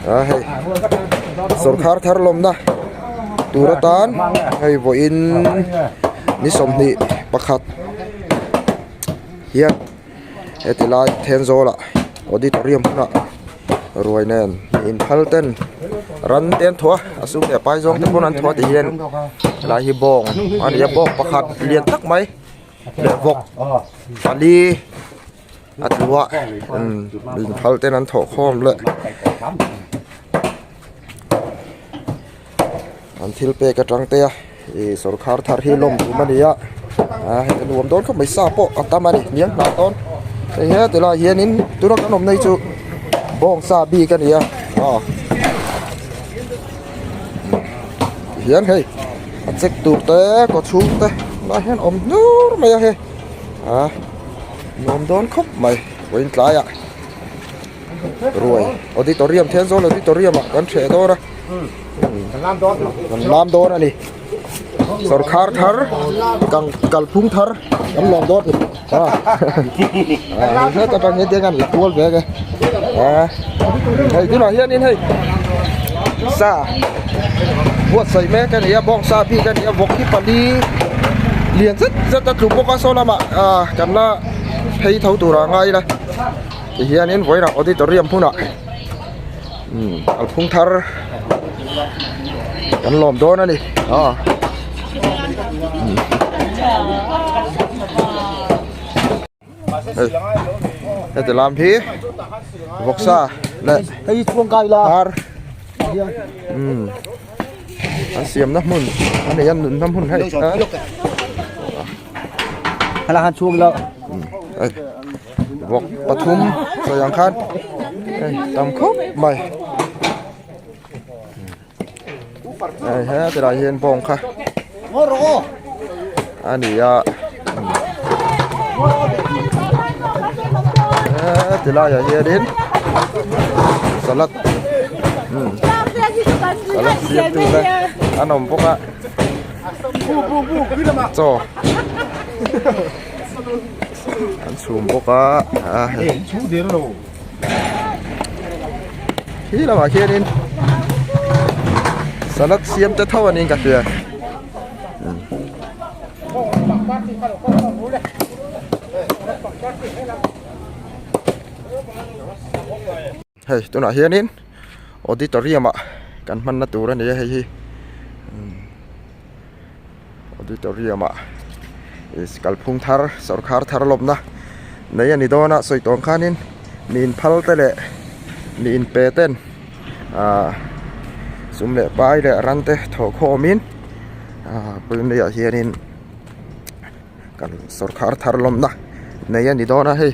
A hei sawrkhar thar lawmna tur atan hei vawiin ni sawmhnih pakhat hian heti lai Thenzawl ah auditorium hmunah ruai nen inphal ten ran te an thaw a a sum leh a pai zawng te pawn an thaw a ti hian helai hi bawng a ni a bawng pakhat lian tak mai leh vawk pali a tlu a inphal ten an thawh khawm leh an thil pek atang te a ih sawrkhar thar hi lawm tum a ni a ah hei nuam dawn khawp mai sa pawh a tam a ni hniam hnah dawn hei heti lai hianin tuna kan awm na hi chu bawng sa bik a ni a aw hian hei a check tur te kaw chhung te lai hian awm hnur mai a hei ah nuam dawn khawp mai vawiin tlaiah. Ruai auditorium Thenzawl auditorium ah kan hreh dawn a kan lam dawn a ni sawrkhar thar kang kalphung thar kan lawm dawn a a heta tang hian tiang an la kual ve a a hei tunah hianin hei sa buatsaih mek a ni a bawngsa bik a ni a vawk hi pali lian zet zet a tlu bawk a saw lamah ah kan la phei tho turah a ngai ila. Tihianin vawiinah auditorium hmunah kalphung thar kan lawm dawn a ni aw. Hei heti lam hi vawksa leh har an siamna hmun a ni a nunna hmun hei a. Vawk pathum sawi ang khan hei tam khawp mai hei he tilai hian bawng kha a ni a he tilaiah hianin salad salad siam tu te an awm bawk a chaw. An chhum bawk a a hei khi lamah khianin salad siam te tho a niin ka hria hei tunah hianin auditorium ah kan hmanna tur a ni a hei hi. Auditorium ah kalphung thar sawrkhar thar lawmna nei a ni dawn a sawi tawng khanin mi inphal te leh mi inpe ten ahh sum leh pai leh ran te thawh khawmin ahh pulnei ah hianin kan sawrkhar thar lawmna nei a ni dawn a hei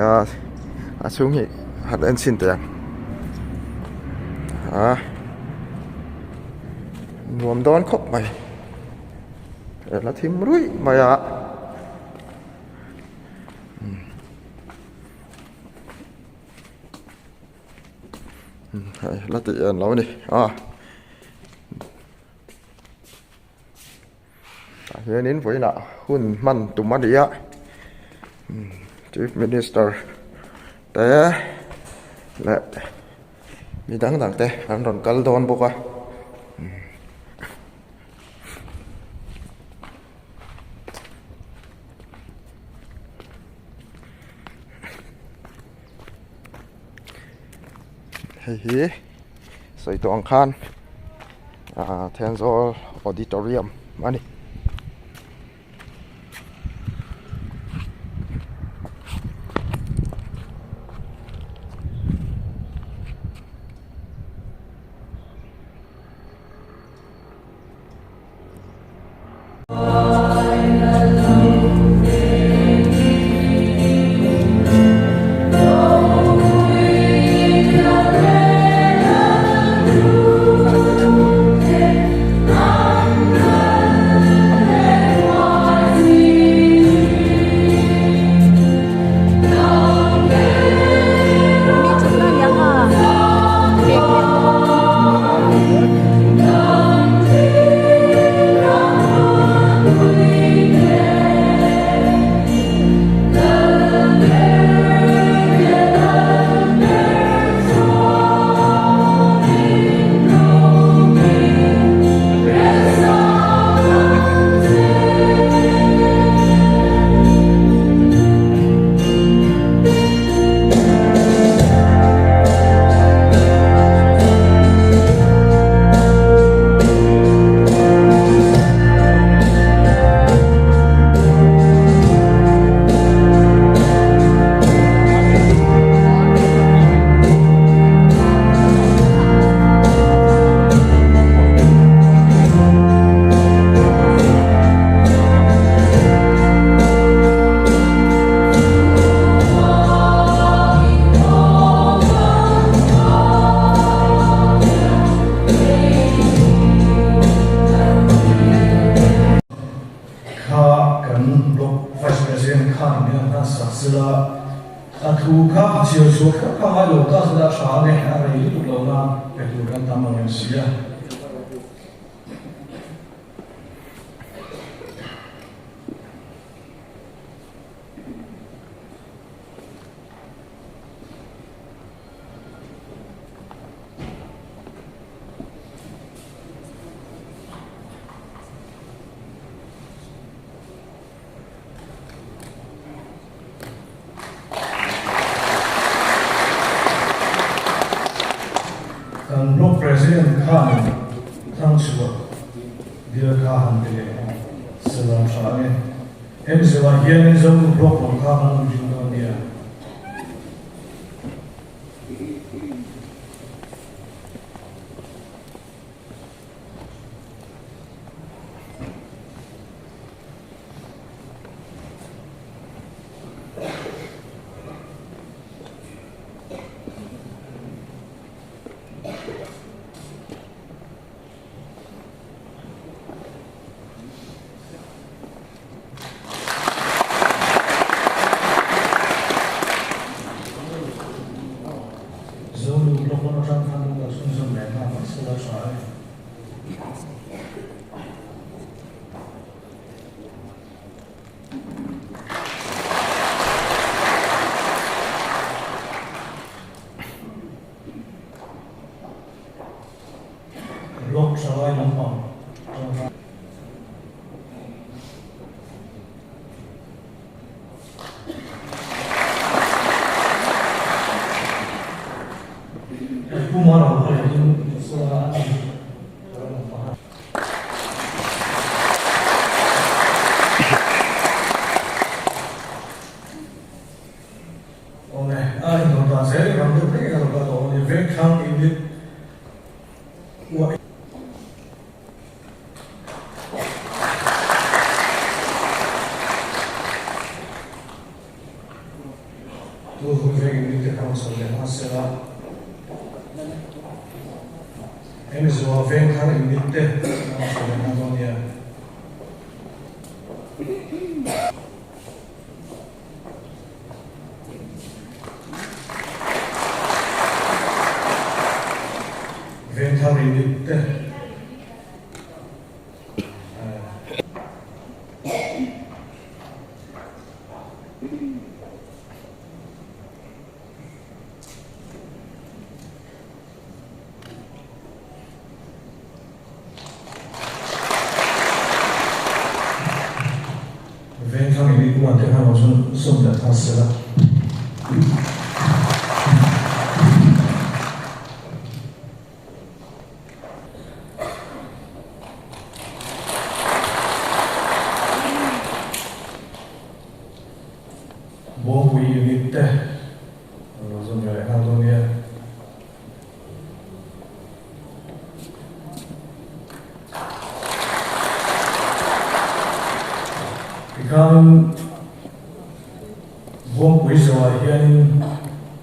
ahh a chhung hi han en chhin teh ang ahh. Nuam dawn khawp mai la thim ruih mai a hei la tih en lo a ni a tah hianin vawiinah hun hman tum a ni a chief minister te leh. Mi dang dang te an rawn kal dawn bawk a hei hi sawi tawh ang khan ah Thenzawl auditorium a ni. A thu kha chhiar chhuah kher kha ngai lo ta se la tha a ni, a rei lutuk lo nan pe tur kan tam ang em si a. Kan Block President khanin thangchhuah bial kha han ti leh ang salam tha a ni. Hemi zawhah hianin Zonu Block lam kha kan rawn ding dawn nia. Zonu block lam atang khan lo kal chhunzawm leh nghal mai se la tha e. Block thalai lampang atang khan. Pu Mara kha leh in sala a ni. Awle, a indawn dan zel i ram deuh hlek a lo kal tawh a ni. Vengthlang unit uah. Tu hun veng in te khan sawi leh hmasa sela, hemi zawha veng thar in nit te an sawi leh hman dawn nia. Veng thar in nit te. Vengthlang in i uan te khan lo chun sum leh thar sela. Bawngpui unit te an lo zawm ve leh nghal dawn nia. Tikhan Bawngpui zawhah hianin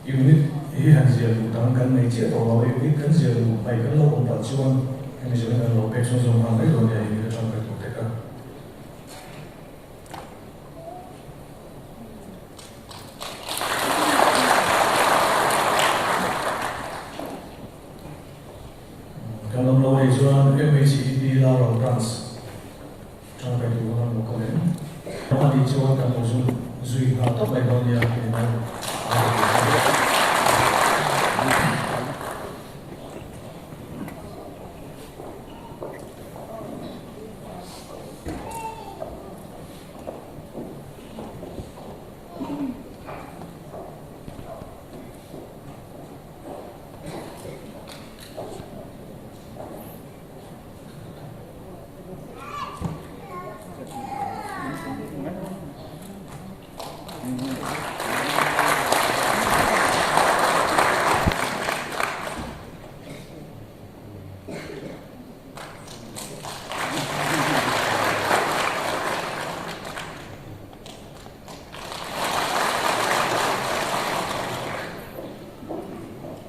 unit hi han ziah duh dang kan nei chiah tawh lo a, unit kan ziah duh hmai kan lo awm palh chuan hemi zawhin an lo pek chhung zawng nghal mai dawn nia unit atang kan tur te kha. Kan awm lo hei chuan MHEP Laurel Branch tangkai tur kan lo kal em? A nih chuan kan lo zui nghal tawp mai dawn nia tih mai.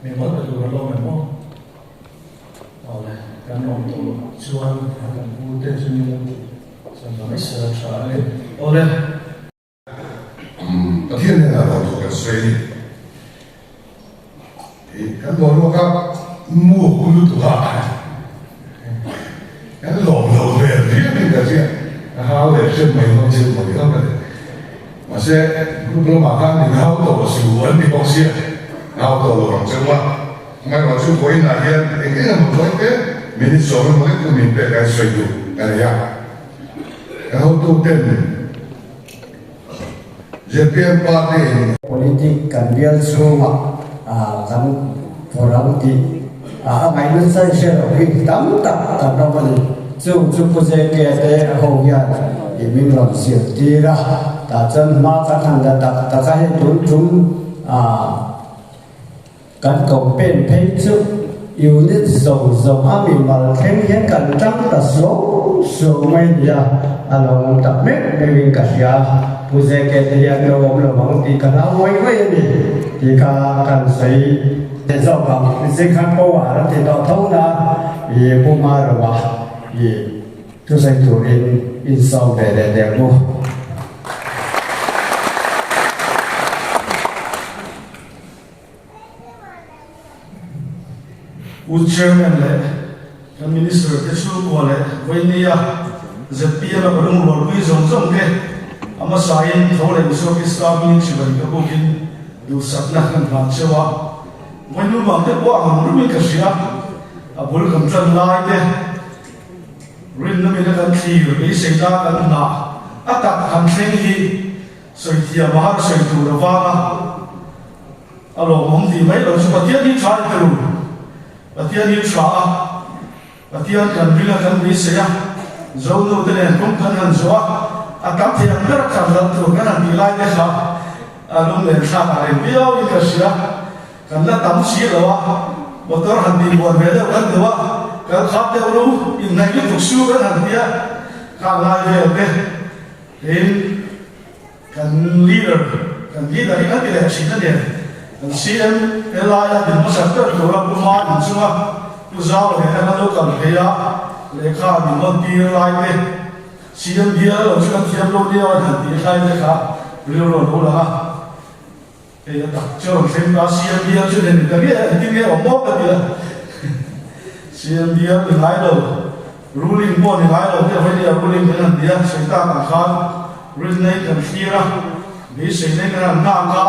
Mi mal pe tur an lawm em aw? Awle, kan awm tawh loh chuan kan pu te chu san ta mai se a tha a ni. Awle. Pathian hnenah lawmthu kan sawi. sawi a ni. Kan boruak a muk lutuk a, kan lawm lo hmel viau in ka hria, ka hau leh hrep mai dawn che maw ni ka ti. Mahse group lamah khan min hau tawh su an ti bawk sia, ka hau tawh lo ang cheu a, amaherawh chu vawiinah hian eng eng emaw tawi te minute sawm emaw lek chu min pek a sawi duh ka nei a, kan hotuten ZPM party in. Politic kan bial chhungah kan vawrang tih a ngaihna chai hre loh hi tam tak kan ram a ni. Chung chu Pu JK te ho hian i min rawn zirtir a, tah chuan hma kan han la tak tak a, hei tun tum Kan campaign phei chu unit zawng zawng a mimal thleng hian kan tang ta suau suau mai nia, a lo awm tak mek mek in ka hria. Pu JK te hian lo awm lo ang tih ka hlau ngawih ngawih a ni tih kha kan sawi leh zawk ang. Zikhat power a ti tawh tho na i Pu Maroa i thusawi turin insawm ve leh der mu. U Chairman leh kan Minister te chhungkua leh Vainia zpm a ka lungrualpui zawng zawng te a hmasain tho leh Isua Krista hmingin chibai ka bukin duhsakna kan hlan cheu a. Vainu bang te pawh a ang rumin ka hria, a bul kan tan lai te rinna mina kan thlir beiseina kan hnah a tak han thleng hi sawi thiam a har sawi tur a vang a. A lawmawm tih mai lo chu Pathian hi tha i ti ru. Pathian hi tha a, Pathian kan ring a, kan beisei a, Zonu te nen kawng kan han zawh a, a tam thei ang ber kan lal tur kan han tih lai te kha a lunglen thlak a reng viau in ka hria. Kan la tam si lo a, motor han tih buan ve deuh kan duh a, kal khap deuh ru, inhnaih lutuk su kan han ti a, khang lai vel te tin, Kan leader, kan leader hi kan ti leh thin a nia. Kan CM he laia din hmasa ber tura Pu Hma inchunga Pu Zau leh kan lo kal phei a, lehkha min rawn tir lai te, CM bial lo chu kan thiam lo nia an han tih lai te kha rilru a lo lang a. Hei a tak chu a rawn thleng ta, CM bial chu nen ka nge engtin nge awm maw ka ti a. CM bial ni ngai lo. Ruling pawh ni ngai lo te hawi nia ruling kan han ti a, sawi tak ang khan rinna in kan thlir a, beiseina in kan han nghak a,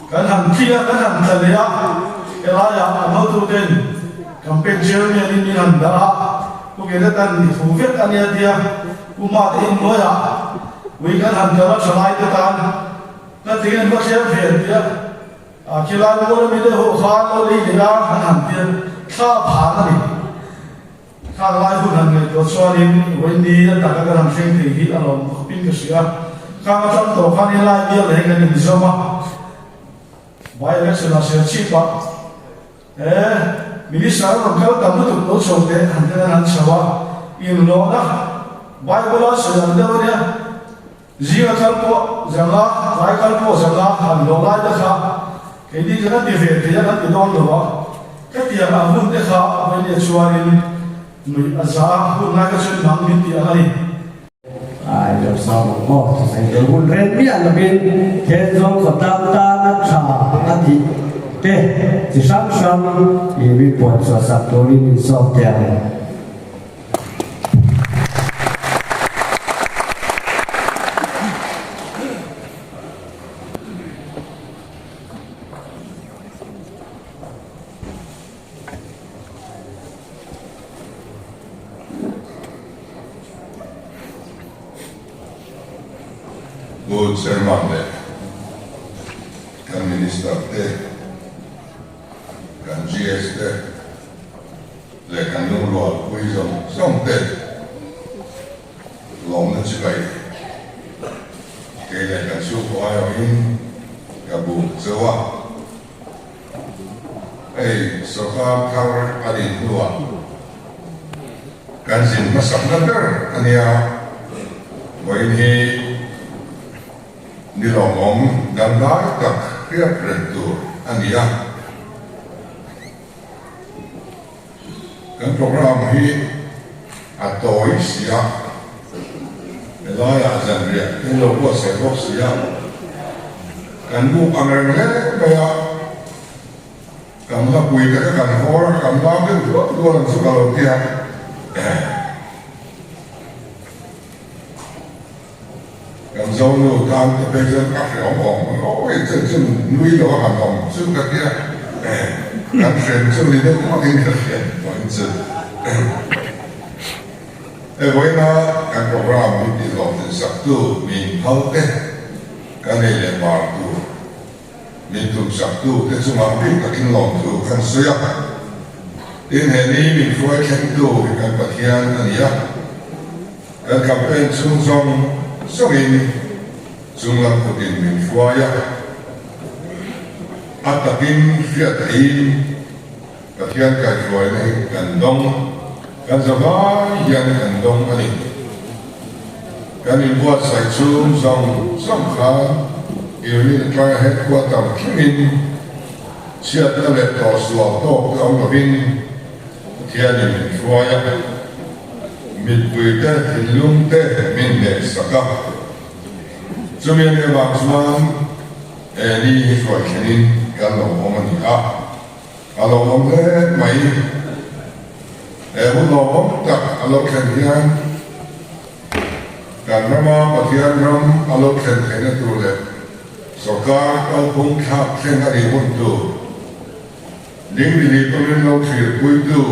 kan han tling a, kan han tla leh a, helaiah an hotuten campaign chairman in min han dah a, Pu Kenethan i thu vek a nia tia Pu Mate in hnuaiah ui kan han kal a thalai te tan ka tling an va thlem ve an tia. A khilai mual ami deuh ho khan aw lei leh a han han tir thla phan a ni. Khang lai hun han ngaihtuah chuanin Wendy a taka kan han thleng thei hi a lawm khawpin ka hria. Khang atang tawh khan helai bial leh kan inzawm a, by election ah ser chip ah he minister a rawn kal tam lutuk lo chho teh han ten an han chho a, inlawhna Bible a sawi ang deuh a nia. Zinga kal pawh zanga, tlai kal pawh zanga han hlawh lai te kha keini kha kan ti ve thei a, kan ti dawn lo a. Ka tiang ang hun te kha Vailia chuanin nuih a za a, hun lai kha chuan nang min ti ang a ni. Ai lo sa bawk maw? Hei lo hun ren miah lovin Thenzawl khawtlang tana tha a tih te chi hrang hrang i mi puan chhuah sak turin min sawm teh ang. Pu Chairman leh kan Minister te, kan GS te, leh kan lungrual pui zawng zawng te lawmna chi bai kei leh kan chhungkaw aiawhin ka buk cheu a. Hei sawrkar thar a nih hnuah kan zin hmasakna ber a nia, vawiin hi ni lawmawm dangdai tak hriat reng tur a ni a. Kan program hi a tawi si a, helaiah zanriah kan lo buatsaih bawk si a. Kan muk ang reng hle mai a, kan la pui te kha kan hawr a, kan lam deuh dual dual ang chu ka lo ti a. Kan Zonu tan te phei chuan a hrehawm awm hlawh e, chu chu nui lo a han awm chu ka tia, kan hrem chu ni deuh hmakin ka hriat vawiin chu. Hei vawiina kan programme min tih hlawhtlin saktu min phal te kan ei leh bar tur min tum saktu te chungah bik takin lawmthu kan sawi a. Tin, he ni min hruai thlengtu hi kan Pathian a ni a. Kan campaign chhung zawng zawngin chunglam kutin min hruai a, a takin hriat theihin Pathian kaihhruaina hi kan dawng, kan zavai hian kan dawng a ni. Kan inbuatsaih chhung zawng zawng khan Unit atanga headquarter thlengin chhiatna leh tawhsual tawk te awm lovin Pathianin min hruai a. Mipuite thinlungte min hnehsak a, chumi a nih avang chuan he ni hi hruai thlenin kan lo awm a ni a, a lo awm hle mai. He hun lawmawm tak a lo thlen hian kan rama Pathian ram a lo thlen theihna tur leh sawrkar kalphung thlak thleng a nih hun tur, Dingdili turin lo thlirpuitu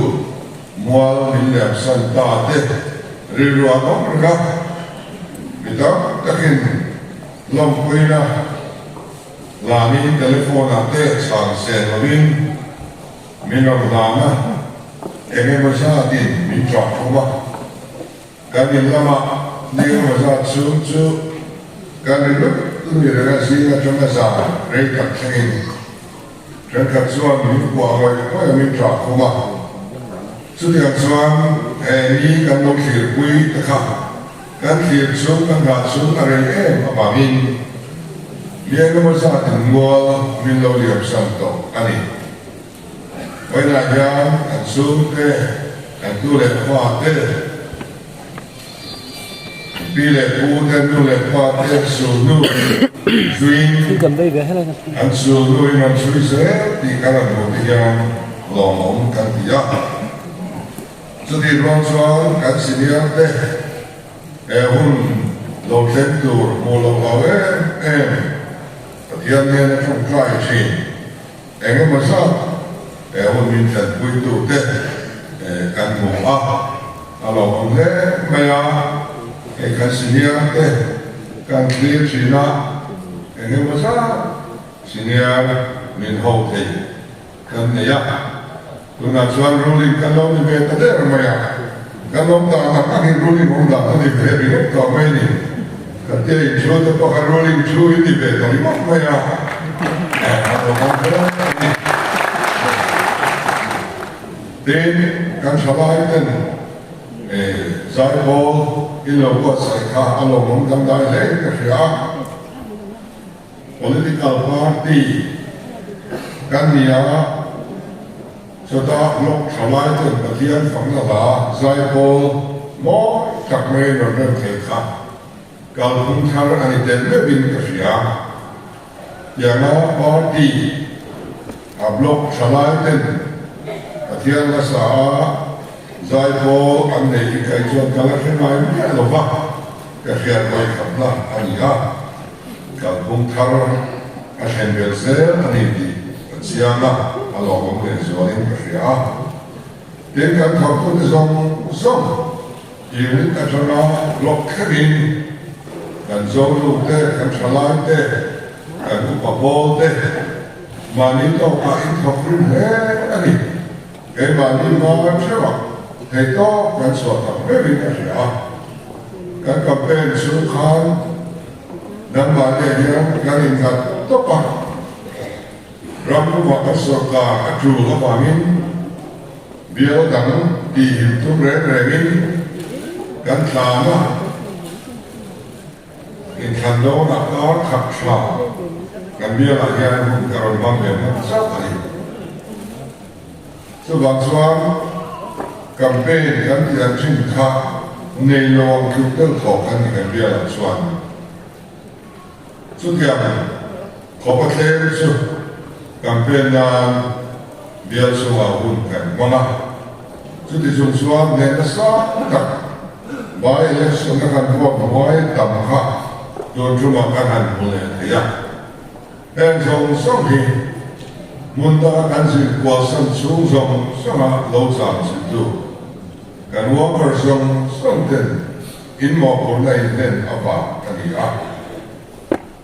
mual min liamsan ta te rilru an awm reng a, mi tam takin lawmpuina lanin telephone ah te chhan sen lovin min rawn hlan a, eng emaw zatin min ṭah khum a, kan in lamah ni emaw zat chhung chu kan ri lut lut reng a, zing aṭanga zan rei tak thlengin. Thenkhat chuan min kuah ngawih ngawih a min ṭah khum a, chutiang chuan he ni kan lo thlirpui te kha kan thlir chung kan nghah chung a rei em avangin mi engemaw zat in mual min lo liamsan tawh a ni. Vawiinah hian kan chhungte, kan tu leh fate, Pi leh pu te nu leh pa te sulhnu zuiin an sulhnu in an chhui zel tih kan han hmuh te hian lawmawm kan ti a. Chutih ruang chuan kan senior te he hun lo thleng tur hmuh loh hlau em em Pathian hnena tawngtai thin. Eng emaw zat he hun min thlenpuitute kan hmu a, a lawmawm hle mai a, hei kan senior te kan thlir thin a, eng emaw zat senior min ho thei kan nei a, tunah chuan ruling kan lo ni ve ta der mai a, kan awm dan ang angin ruling awm dan a ni ve ringawt tawh mai a ni. Ka tia in thu te pawh kha ruling thu in ni ve ta ringawt mai a, a lawmawm hle a ni. Tin, kan thalai ten zaipawl in lo buatsaih kha a lawmawm dangdai hle in ka hria a. Political party kan ni a, chutah hlawk thalai ten Pathian fakna hla zaipawl mawi tak mai rawn rem thei kha kalphung thar a ni tel meuhin ka hria. Tianga party a block thalai ten Pathian hmasa a zaipawl an nei hi kai chuan ka la hre ngai miah lo va, ka hriat vawi khatna a ni a. Kalphung thar a thlen belh zel a ni tih ka chiang a, a lawmawm leh zualin ka hria a. Tin, kan thawktute zawng zawng unit atanga block thlengin kan Zonu te, kan thalai te, kan upa pawl te mahni tawkah in thawk rim hle a ni. Keimahni hma theuhah theihtawp kan chhuah tak meuhin ka hria a. Kan campaign chhung khan nangmahni hian kan innghat tawp a, ram pumah kan sorkar a tul avangin bial dang tihhim tum reng rengin kan tlan a. Inthlan dawnah kar khat tha kan bialah hian hun ka rawn hmang ve hman chauh a ni. Chuvang chuan campaign kan tih ang thin kha nei lo ang tluk deuh thawk kan ni kan bialah chuan. Chutiang. Khawpa thleng chu campaign nan bial chungah hun kan hmang a, chuti chung chuan hnehna sang tak by election a kan vuak hnuai tam kha tun tumah kan han hmu leh thei a. Heng zawng zawng hi hmun danga kan zin kualsan chhung zawng zawnga lo cham chhuntu kan worker zawng zawng ten in mawhphurhna in hlen avang a ni a.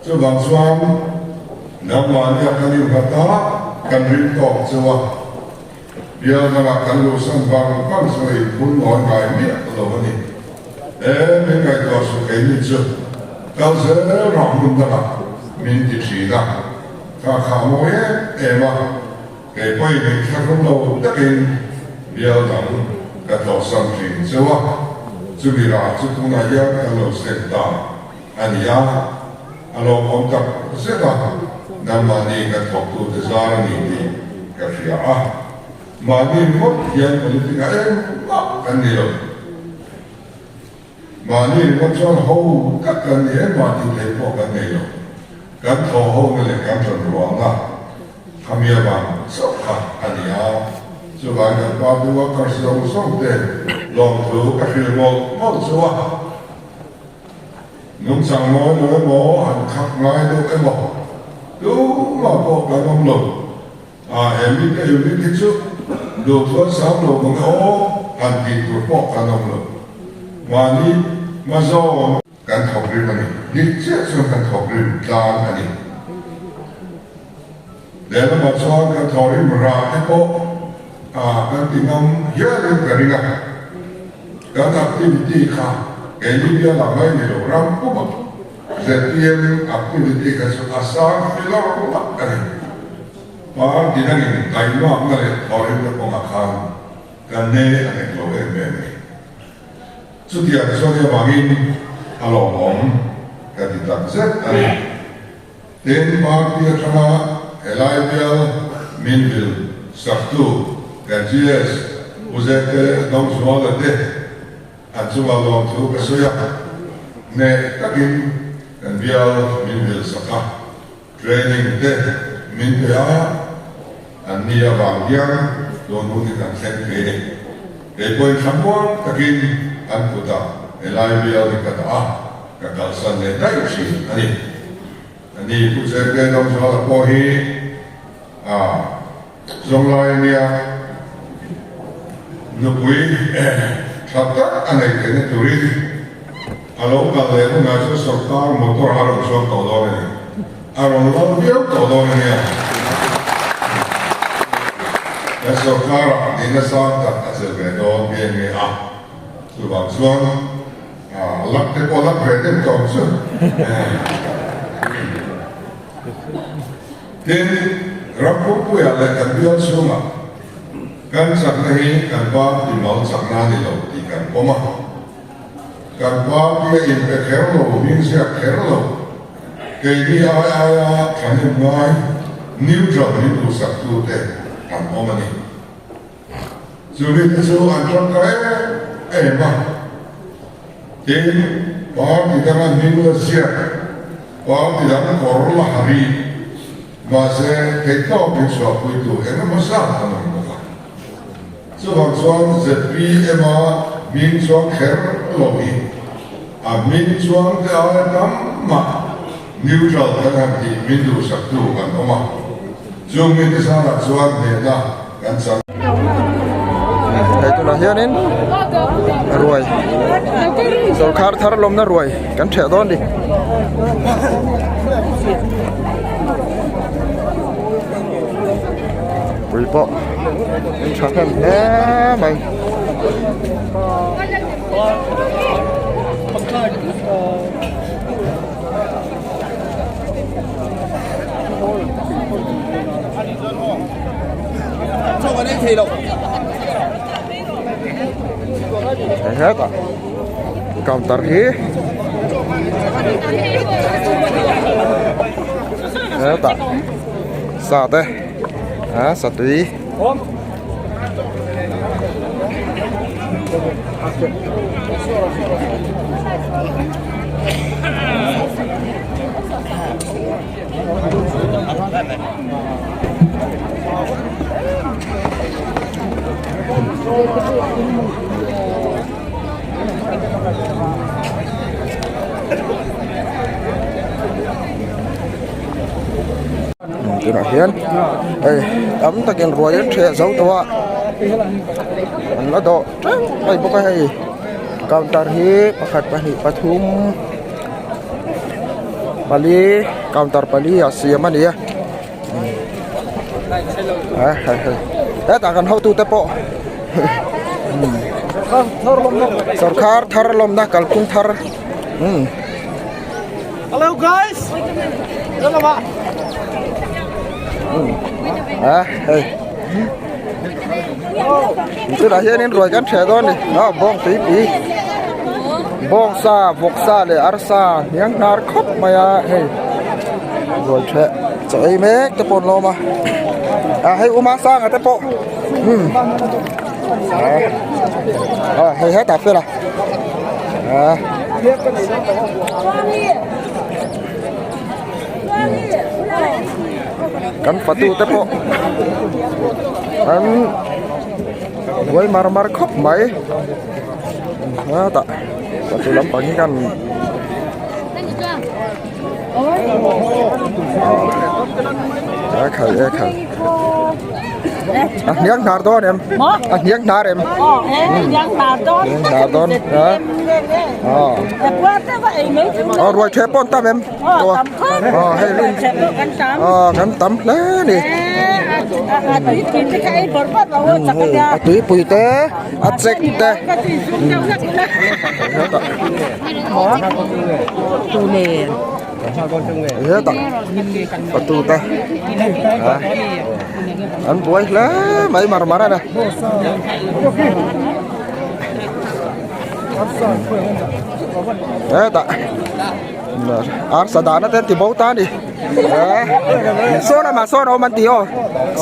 Chuvang chuan nangmahnia kan innghat a, kan ring tawk cheu a, bial dangah kan luhsan vang vang chu a inphun nawi ngai miah lo a ni. E, min ngaihtuah suh keini chu kal zel rah hmun dangah min ti thin a, ka khah mawi em em a, kei pawhin inthlahrung lo takin bial dang ka tlawhsan thin cheu a, chumi rah chu tunah hian kan lo seng ta. A ni a, a lawmawm tak zet a, nangmahni kan thawktute zar a ni tih ka hria a, mahni ringawt hian politic ah engmah kan ni lo. Mahni ringawt chuan ho tak kan ni engmah tih theih pawh kan nei lo. Kan thawh hona leh kan rawn ruahna khami avang chauh kha a ni a, chuvangin kan party workers zawng zawng te lawmthu ka hrilh mawlh mawlh chu a. Nungchang mawi lo emaw, han khak ngai deuh emaw, tumah pawh kan awm lo. A, he mite unit hi chu duhthuan sang lo mang e aw, han tih tur pawh kan awm lo. Mahni hma zawn kan thawk rim a ni. Dik chiah chuan kan thawk rim tlang a ni. Lehlamah chuan kan thawk rim rah te pawh a kan ti ngam hialin ka ring a. Kan activity kha keini bial ah mai ni lo ram pum a, zpm activity kha chu a sang filawr lak a ni. Party dangin taimakna leh thawhrimna kawngah khan kan ne a nghet lo em em a ni. Chutiang chuan i avangin a lawmawm ka ti tak zet a ni. Tin, party atanga helai bial min vil saktu kan GS Pu Zete Dawngzuala te an chungah lawmthu ka sawi a, hneh takin kan bial min vil sak a, training te min pe a, an ni avang hian tun hun hi kan thleng thei a ni. Kei pawhin thlamuang takin an kutah helai bial hi ka dah a. Ka kalsan leh daih thin a ni. A ni Pu Zete Dawngzuala pawh hi a zawnglai a nia, nupui tha tak a nei theihna turin a lo kal leh hunah chuan sawrkar motor a rawn chuang tawh dawn a ni. A rawn lal viau tawh dawn a nia. Kan sawrkarah nihna sang tak a chelh ve dawn nghe nghe a. Chuvang chuan lak te pawh lak ve deuh tawh ang chu. Tin, ram pumpuiah leh kan bial chhungah kan chakna hi kan party mal chakna a ni lo tih kan pawm a. Kan party a inpe kher lo, hmingziak kher lo, keini ai aia thahnem ngai neutral min duhsaktute an awm a ni. Chu mite chu an tangka em em a, tin, party danga hming la ziak, party dang kawr la ha rih, mahse theihtawp in chhuahpuitu eng emaw zat an awm bawk a. Chuvang chuan zpm a hming chuang kher lo hi a hming chuang te aia tam mah neutral kan han tih min duhsaktu kan awm a. Chung mite zarah chuan hnehna kan chang. Hei tunah hianin ruai sawrkhar thar lawmna ruai kan ṭheh dawn ni. Pui pawh in ṭha hnem hle mai. Hetah counter hi hetah sa te a sa tui Tunah hian hei tam takin ruai an ṭheh zo tawh a an la dawh ṭeuh mai bawk a hei counter hi pakhat pahnih pathum pali counter pali ah siam a ni a hetah kan hotute pawh sawrkhar thar lawmna kalphung thar umm. Hello guys. À, hey. Tunah hianin ruai kan ṭheh dawn a ni a bawng tuipui bawng sa vawk sa leh arsa hniang hnar khawp mai a hei ruai ṭheh chaw ei mek te pawh an lawm a ah hei uma sanga te pawh umm ah hei hetah fel a. Ah. Kan fatu te pawh an buai mar mar khawp mai a tah fatu lampang hi kan e khai e khai a hniang hnar dawn em a hniang hnar em hniang hnar dawn a ruai the pawh an tam em hei kan tam hle a ni a tuipui te a chek te hetah patu te an buai hle mai mar mar a ni hetah arsa dahna te an ti bo ta a ni saw lamah sawn a awm an ti aw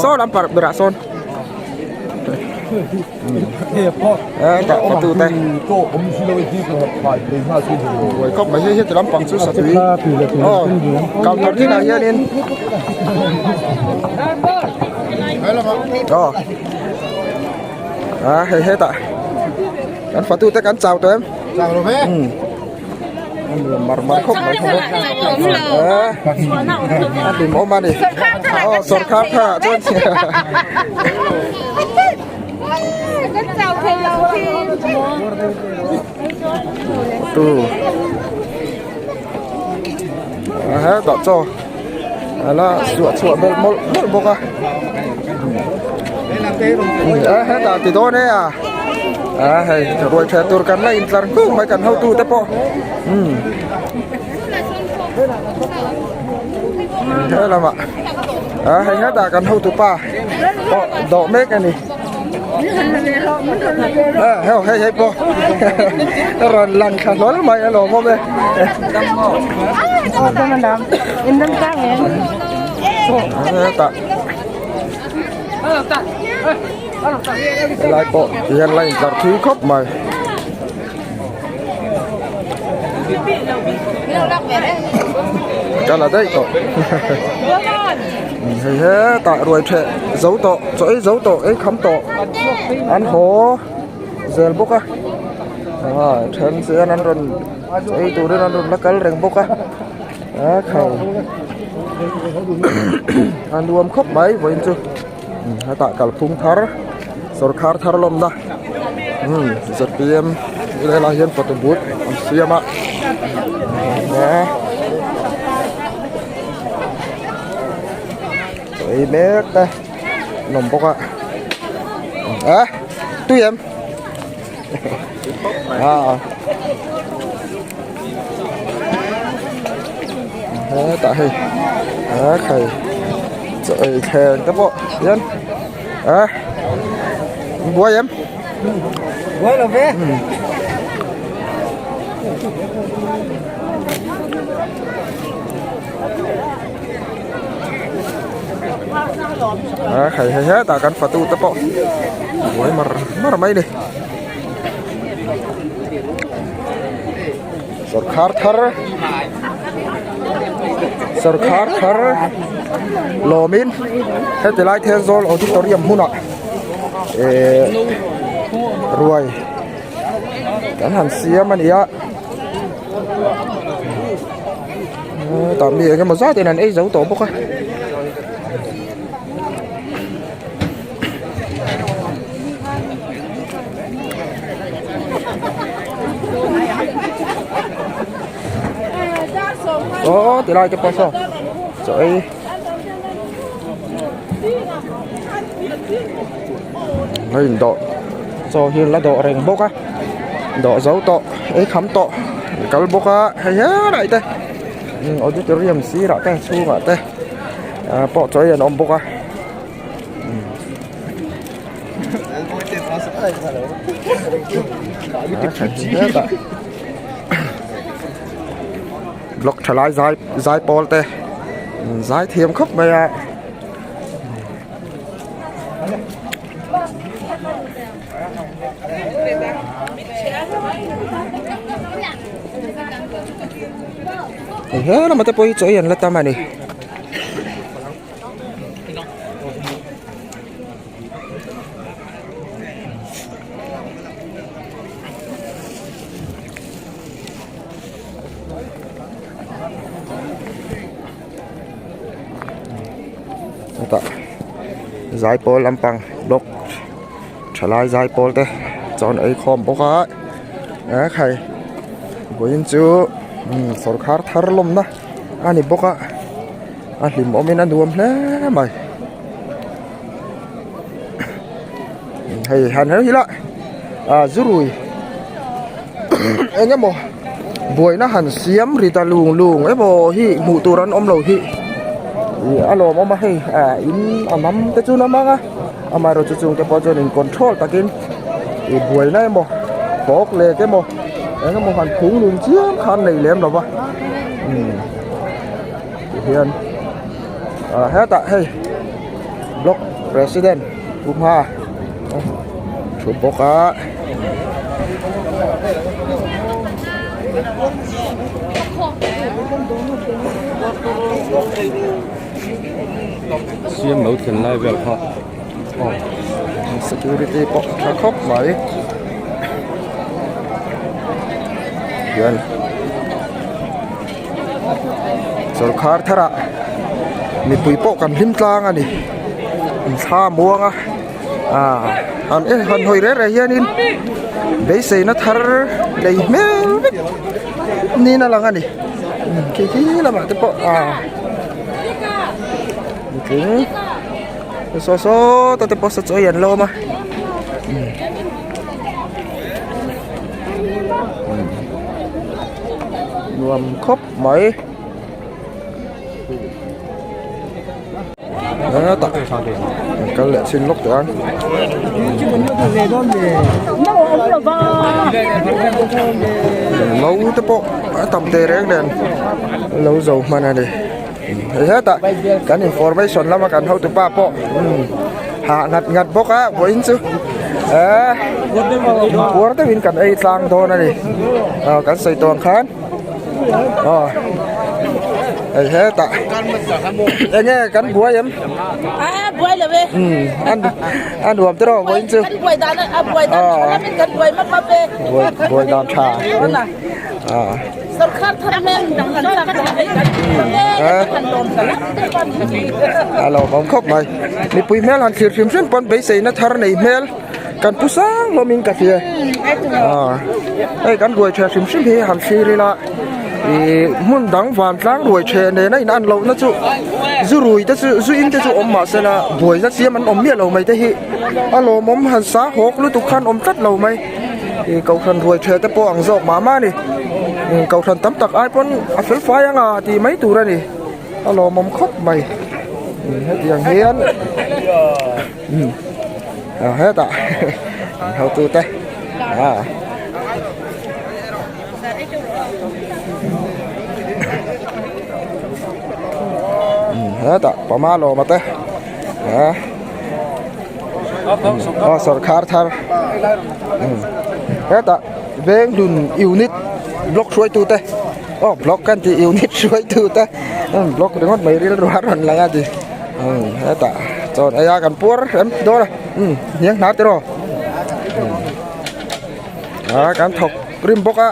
saw lam parh berah sawn. Hetah fatu te buai khawp mai hei heti lampang chu satui aw counter tinah hianin aw a hei hetah kan fatu te kan chau tawh em mar mar khawp mai a hlim awm a ni aw sawrkhar kha chuan tu a hetah chaw ala suah chhuah belh mawlh mawlh bawk a a hetah ti dawn e a a hei ruai ṭheh tur kan la intlar nghuk mai kan hotu te pawh umm he lamah a hei hetah kan hotu pa pawh dawh mek a ni a hei hei hei pawh rawn lang thla hlawl mai a lawm awm e. Hetah helai pawh hian la intlar thui khawp mai. Ka la daih tawh hei hetah ruai theh zo tawh chaw ei zo tawh ei kham tawh an haw zel bawk a then chuan an rawn chaw ei turin an rawn la kal reng bawk a a khai a nuam khawp mai vawiin chu hetah kalphung thar sawrkhar thar lawmna zpm helaiah hian photo booth an siam a chaw ei mek te an awm bawk a a tui em hetah hei a khai chaw ei thleng te pawh hian a buai em buai lo ve a khai hei hetah kan fatu te pawh buai mar mar mai ni. Sawrkhar thar sawrkhar thar. lawmin heti lai Thenzawl auditorium hmunah eh ruai kan han siam a ni a tah mi eng emaw zat in an ei zo tawh bawk a. Aw ti lai te pawh saw chaw ei a in dawh chaw hi la dawh reng bawk a dawh zo tawh ei kham tawh an kal bawk a hei helai te auditorium sirah te chhungah te ah pawh chaw ei an awm bawk a. Block tha lai zai zai pawl te zai thiam khawp mai a. He lamah te pawh hi chaw ei an la tam a ni. Hetah zaipawl lampang block thalai zaipawl te chuan ei khawm bawk a e khai vawiin chu sawrkar thar lawmna a ni bawk a. A hlim awmin a nuam hle mai hei han her hi lah ah zurui eng emaw buaina han siam ri ta lung lung emaw hi hmuh tur an awm lo hi ih a lawmawm a hei ah in a nam te chu nam ang a amaherawhchu chung te pawh chuan in control takin ih buaina emaw fawk lek emaw eng emaw han phung lung chiam kha an nei lem lo va umm. Tihian ah hetah hei block president Pu Hma thu bawk a. Siam lo thlen lai vel kha aw security pawh tha khawp mai hian. Sawrkhar tharah mipui pawh kan hlim tlang a ni inthla muang a ah han en han hawi reh reh hianin beiseina thar lei hmel vek niin a lang a ni khi khi lamah te pawh ah nutling saw saw te pawh saw chawi an lawm a. Nuam khawp mai. Hetah kal leh chhin lawk teh ang. Lo te pawh a tam teh reng nen lo zo hman a ni. Hei hetah kan information lama kan hotu pa pawh hah ngat ngat bawk a vawiin chu eh puar deuhin kan ei tlang dawn a ni aw kan sawi tawng khan aw hei hetah eng nge kan buai em a buai lo e an a nuam te rawh vawiin chu kan buai dan a buai dan tha lamin kan buai map map e buai dan tha ah A lo awm khawp mai mipui hmel han thlir hrim hrim pawn beiseina thar nei hmel kan pu sang hlawmin ka hria ah hei kan ruai tha hrim hrim hi han thlir ila ih hmun dang vantlang ruai the nena in an lohna chu zu rui te chu zu in te chu awm mahse la buaina siam an awm miah lo mai te hi a lawmawm han sa hawk lutuk khan awm tlat lo mai. Ih kohhran ruai ṭheh te pawh ang zawk mah mah a ni ih kohhran tam tak ai pawn a fel fai ang a tih mai tur a ni a lawmawm khawp mai ih hetiang hian umm ah hetah an hotu te ah umm hetah pama lawma te ah. Aw sawrkhar thar hetah veng hlun unit block hruaitu te aw block kan tih unit hruaitu te. Vlog ringawt mai rilru a rawn lang a ti hetah chuan ei a kan puar em dawn a hniang hna tiraw a kan thawk rim bawk a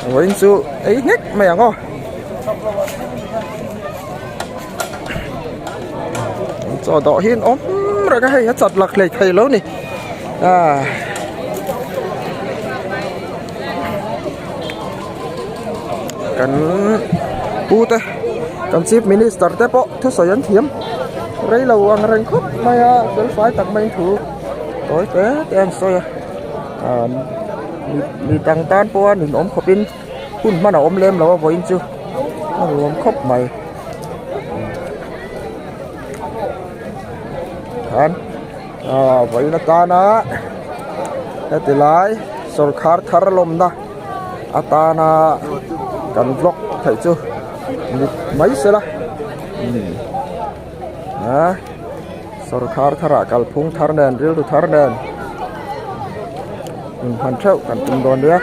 vawiin chu ei nghek mai ang aw chaw dawh hi an awm reng a hei a chat lak hlei thei lo ni ah. Kan pu te kan chief minister te pawh thusawi an thiam rei lo ang reng khawp mai a fel fai tak mai thu tawi te te an sawi a ah mi dang tan pawha ninawm khawpin hun hman a awm lem lo a vawiin chu a nuam khawp mai khan ah vawiin atana heti lai sawrkhar thar lawmna. Atana kan vlog theih chu ni mai sela a sawrkhar tharah kalphung thar nen rilru thar nen inhman theuh kan tum dawn nia.